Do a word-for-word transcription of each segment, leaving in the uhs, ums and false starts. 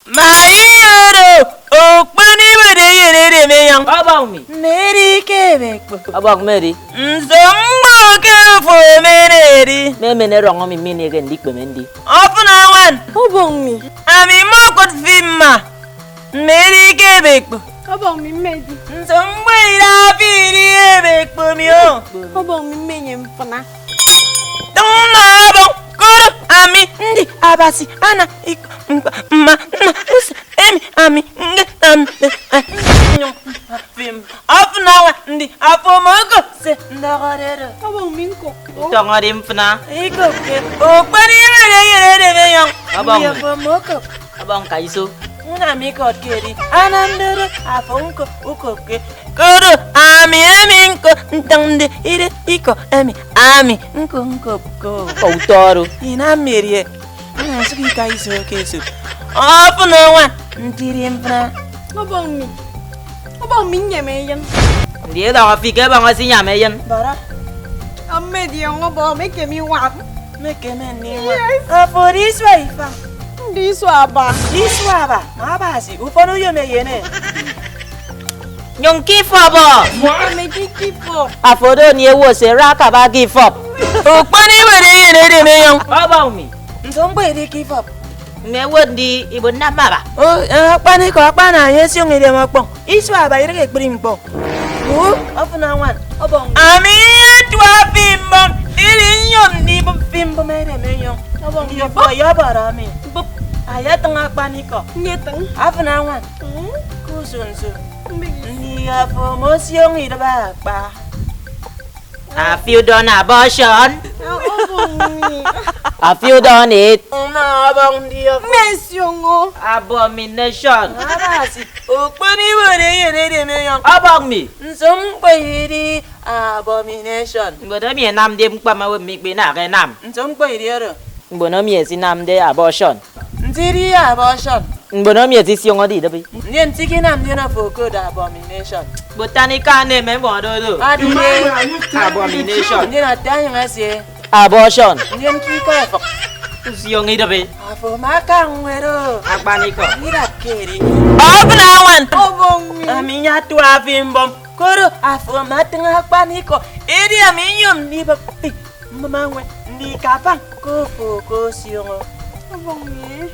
Maria oro okpon iwere eyen edem enyọñ. Ọbọñ mi. Mary ke ebekpo. Ọbọñ Mary. Nso mmo ke ofo emeneri. Mme emen erọñ emi minịghe ndikpeme ndi. Ọfọn añwan. Ọbọñ mi. Ami mmokụt fi mma. Mary ke ebekpo. Ọbọñ mi mmedi. Nso mgbe ida fi idi ebekpo mi o. Ọbọñ mi mmenye mfịna. Tịñ nnọ ọbọñ koro ami ndi Abasi ana ikọ mkpa mma nna use emi ami nge am nyụñ fim. Ọfọn añwan ndi afo moko se ndọhọde do. Ọbọñ mi ñko. Utọñọde mfịna. Ikopke okpon iwere eyen edem enyọñ. Ọbọñ mi. Afo moko. Ọbọñ ka iso. Unam ikọt ke edi anamde do afo ñko ukopke. Koro ami emi ñko ntịñde ide ikọ emi ami ñko ñkopko. Kọ utọ oro. Inam mi edi e. Ana nsụk ika iso ke esop. Ọfọn añwan ntiri mfịna. Ọbọñ mi. Ọbọñ mi nnyem eyen. Ndi edọhọ fi ke ebọñ esinyam eyen? Bọrọ. Mmediọñ ọbọñ mi ke mi wam. Mekeme ndiñwam. Yes. Afo edi isua ifañ. Ndi isua aba. Isua aba, ma Abasi, ufọn uyom eyene. Nyụñ ke ifọbọ. Mekeme ke ifọb. Afo do ni ewo se ra akaba ke ifọb. Okpon iwere eyen edem enyọñ. Ọbọñ mi. Nso mkpo edi ke ifọb. Mme ewo ndi ibo nnam aba. O, eh, akpanikọ akpana ye sioñ idem ọkpọñ. Isua aba idịghe ekpri ñkpọ. U, ọfọn añwan, ọbọñ. Ami nyetua fi mbọm, iri nyom ndibụp fi mbụm edem enyọñ. Ọbọñ. Ndi afo ọyọbọrọ mi? Mbụp. Ayatịñ akpanikọ. Nyetịñ. Ọfọn añwan. Mm. Ke usu nsu. Mbịghi. Ndi afo mosioñ idịbe akpa? Have you done abortion? Ah, ọbọñ mi. Have you done it? Mma ọbọñ ndi afo? Mmesioño. Abomination. Abasi. Okpon iwere eyen edem enyọñ. Ọbọñ mi. Nso mkpo edi abomination? Mbon emi ẹnamde ñkpọ mme owo mme ikpinaha ẹnam. Nso mkpo edi oro? Mbon emi ẹsinamde abortion. Nti idi abortion? Mbon emi ẹsisioñode idịbi. Ndien nti ke inam ndien afo okot abomination? Botanical name ẹmọde oro. Adịde. Abomination. Ndien ata enyịñ esie. Abortion. Ndien ke ikọ ẹfịk. Usioñ idịbi. Afo ama aka ñwed o. Akpanikọ. Idap ke edi. Ọbụna añwan. Ọbọñ mi. Ami nyatua fi mbọm. Koro afo ama atịñ akpanikọ. Edi ami nyom ndibụp fi mbọm añwed. Ndi ikafañ ke ofo okosioño. Ọbọñ mi.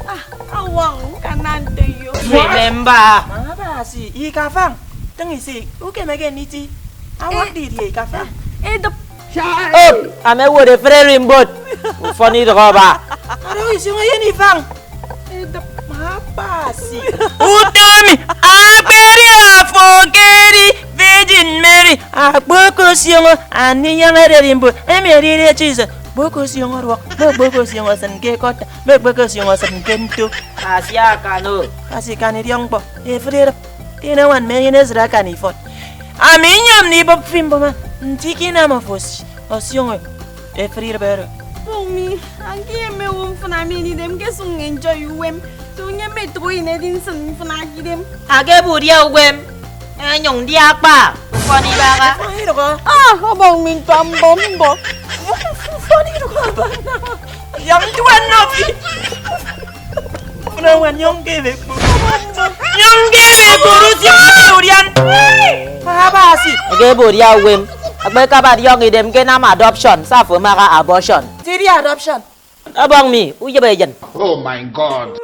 Ah, awañ, ñkana nte yo. Remember. Ma Abasi, ikafañ. Tịñ isi, ukemeke nditi. Awak didie ikafañ? Edịp. Op, ama ẹwot efịt erimbot. Ufọn idụk ọba. Oro isioñ eyen ifañ. Edịp. Ma Abasi. Utọ emi, akpedi afo ke edi Virgin Mary, akpa okosioño aniyañ ererimbot emi edide Jesus. Kpa okosioño ọduọk, mme kpa okosioño esịn ke ekọta, mme kpa okosioño esịn ke nto. Asia akan o. Asikan idiọk ñkpọ, efịt edịp. Tịñ añwan mme eyen esịt akan ifọt. Ami nyom ndibụp fi mbọm, nti ke inam ofo osi-, osioño efịt idịbi oro? Bumi, angiyem ewo mfịna mi idem ke sụñ nnyịn joy uwem. So nnyịn metụk ini edi nsịn mfịna ke idem. Akebụt ye uwem, enyụñ ndi akpa ufọn ibaha. Ufọn idụhọ. Ah, ọbọñ mi ntua mbọ mbọ. Ufọn idụhọ abana. Yam ntua nnọ fi. Ufọn añwan nyọñ ke ebe kporo. Nyọñ ke ebe kporo si ufọn urian. Abasi. Ege ebe uria uwem. Akpa ekaba diọñ idem ke nam adoption, sa afo maga abortion. Tiri adoption. Ọbọñ mi, uyebe eyen. Oh my God.